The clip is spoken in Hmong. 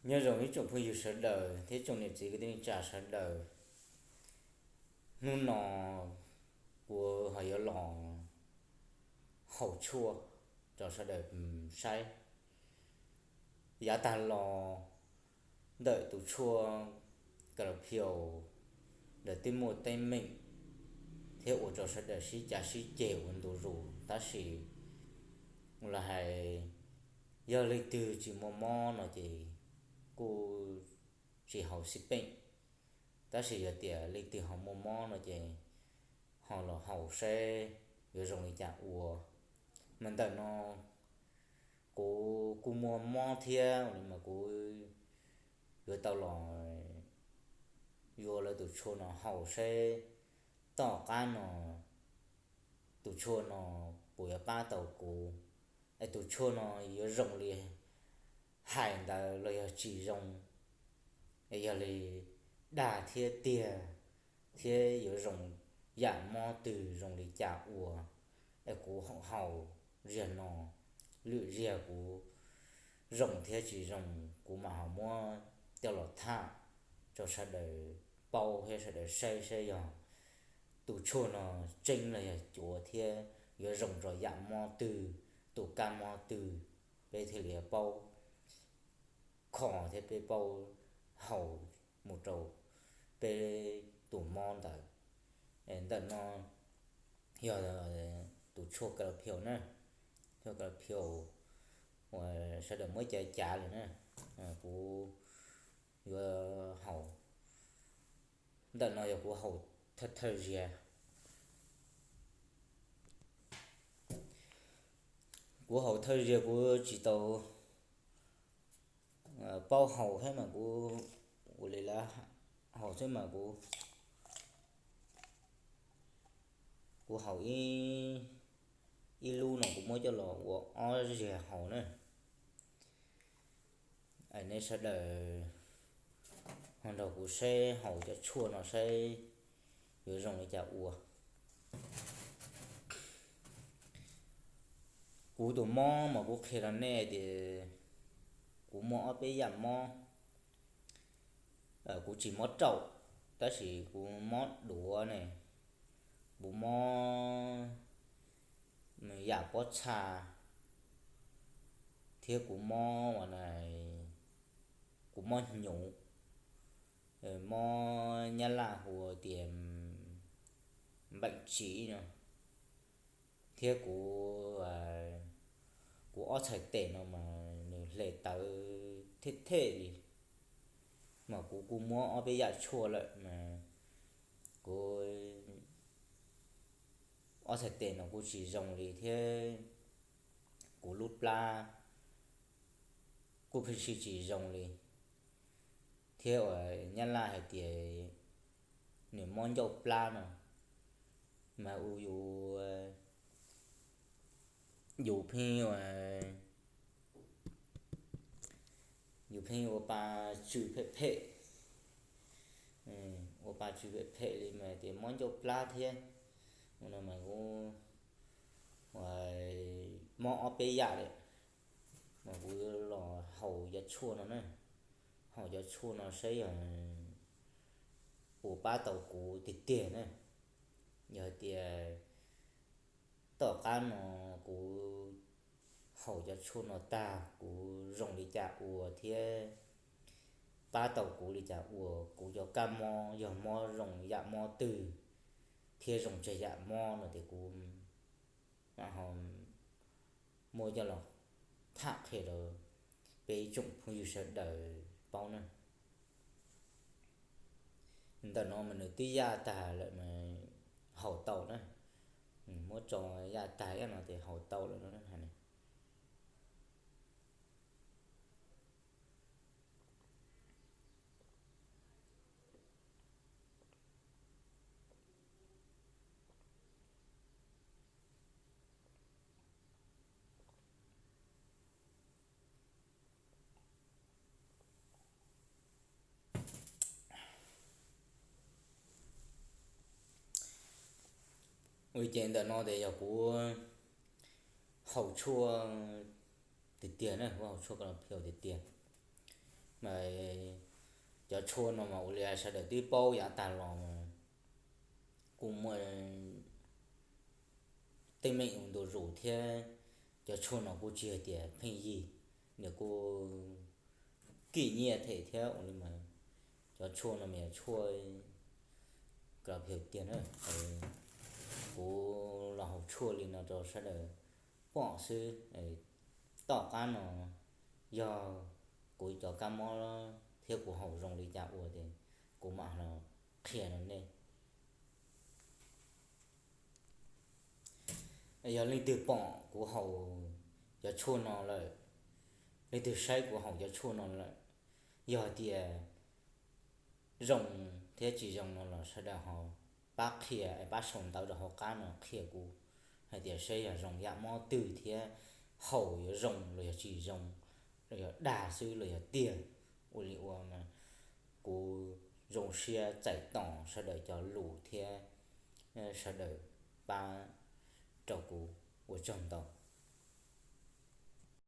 Nyob zoo ib tsoom phooj ywg sawv daws thiab tsoom niam txiv kwv tij neej tsa sawv daws. Hnub no kuv ho yuav los haus tshuaj rau sawv daws saib. Yav tag los ntawm tus tshuaj Calpio, lawv twb muaj teeb meem thiab ua rau sawv daws sib cav sib ceg ua ntu zus, tab sis los hais yog leej twg tsis muaj mob no ces kuj tsis haus xij peem, tab sis yog tias leej twg ho muaj mob no ces ho los haus saib yuav zoo li cas ua. Mas ntawm no kuv kuj muaj mob thiab, mas kuv yuav tau los yuav lawv tus tshuaj no haus saib tom qab no tus tshuaj no puas yuav pab tau kuv, es tus tshuaj no yuav zoo li hais ntawd los yog tsis zoo, es yog li dag thiab tiag, thiab yuav zoo yam mob twg zoo li cas ua, es kuv haus ziag no, lwm ziag kuv zoo thiab tsis zoo kuv mam ho muab coj los tham rau sawv daws paub thiab sawv daws saib saib yog tus tshuaj no tseeb los yog cuav thiab yuav zoo rau yam mob twg, tus kab mob twg, peb thiaj li paub kho thiab peb paub haus mus rau peb tus mob ntawd. Ntawm no yog tus tshuaj Calpio na, tshuaj Calpio uas sawv daws muab cav cav lawm na, kuv yuav haus. Ntawm no yog kuv haus thawj thawj ziag. Kuv haus thawj ziag kuv tsis tau paub haus thiab mas kuv ua li lawv haus xwb mas kuv, kuv haus ib, ib lub no kuv muab coj los ua ob ziag haus na. Nej sawv daws ho nrog kuv saib haus cov tshuaj no saib yuav zoo li cas ua. Kuv tus mob mas kuv qhia rau nej tias kuv muaj ob peb yam mob. Kuv tsis mob raum, tab sis kuv mob duav ne, kuv mob yam pob txha, thiab kuv mob ua, kuv mob hnyuv, mob Nyab Laj hu tias npeem tsiv no, thiab kuv, kuv ob txhais tes no mas nws hle tawv thej thej li. Mas kuv kuj muab ob peb yam tshuaj lawm mas kuv ob txhais tes no kuj tsis zoo li thiab, kuv lub plab kuj pheej sij tsis zoo li, thiab uas Nyab Laj hais tias nws mob ncauj plab no, mas u yus, yus pheej, yus pheej ua pa tsw phem phem, ua pa tsw phem phem li mas tias mob ncauj plab thiab. Ua no mas kuv mob ob peb yam lawm, mas kuv los haus cov tshuaj no na, haus cov tshuaj no saib yog puas pab tau kuv tiag tiag na. Yog hais tias tom qab no kuv haus cov tshuaj no tag kuv zoo li cas ua thiab pab tau kuv li cas ua, kuv cov kab mob yog mob zoo yam mob twg thiab zoo tsawg yam mob no tias kuv mam ho muab coj los tham qhia rau peb ib tsoom phooj ywg sawv daws paub na. Ntawm no mas nws twb yaj tag lawm mas haus tau na. Muab tso yaj tag ib no ces haus tau lawm no na. Ua li ces ntawm no ces yog kuv haus tshuaj tiag tiag na, kuv haus tshuaj Calpio tiag tiag. Mas cov tshuaj no mas ua li sawv daws twb paub yav tag los mas kuj muaj teeb meem ua ntu zus thiab. Cov tshuaj no kuj tsis hais tias pheej yig, nws kuj kim nyiaj thiab ua li mas. Cov tshuaj no mas yog tshuaj kab pheus tiag na. Kuv los haus tshuaj li no rau sawv daws pom xwb. Tom qab no yog kuv cov kab mob thiab kuv haus zoo li cas ua ces kuv mam los qhia rau nej. Yog leej twg pom kuv haus cov tshuaj no lawm, leej twg saib kuv haus cov tshuaj no lawm, yog tias zoo thiab tsis zoo no los sawv daws ho pab qhia, pab sau ntawv rau hauv qab no qhia kuv hais tias saib yog zoo yam mob twg thiab haus yuav zoo los yog tsis zoo, los yog dag xwb los yog tiag. Ua li ua mas kuv zoo siab txais tos sawv daws cov lus thiab sawv daws pab rau kuv. Ua tsaug ntau.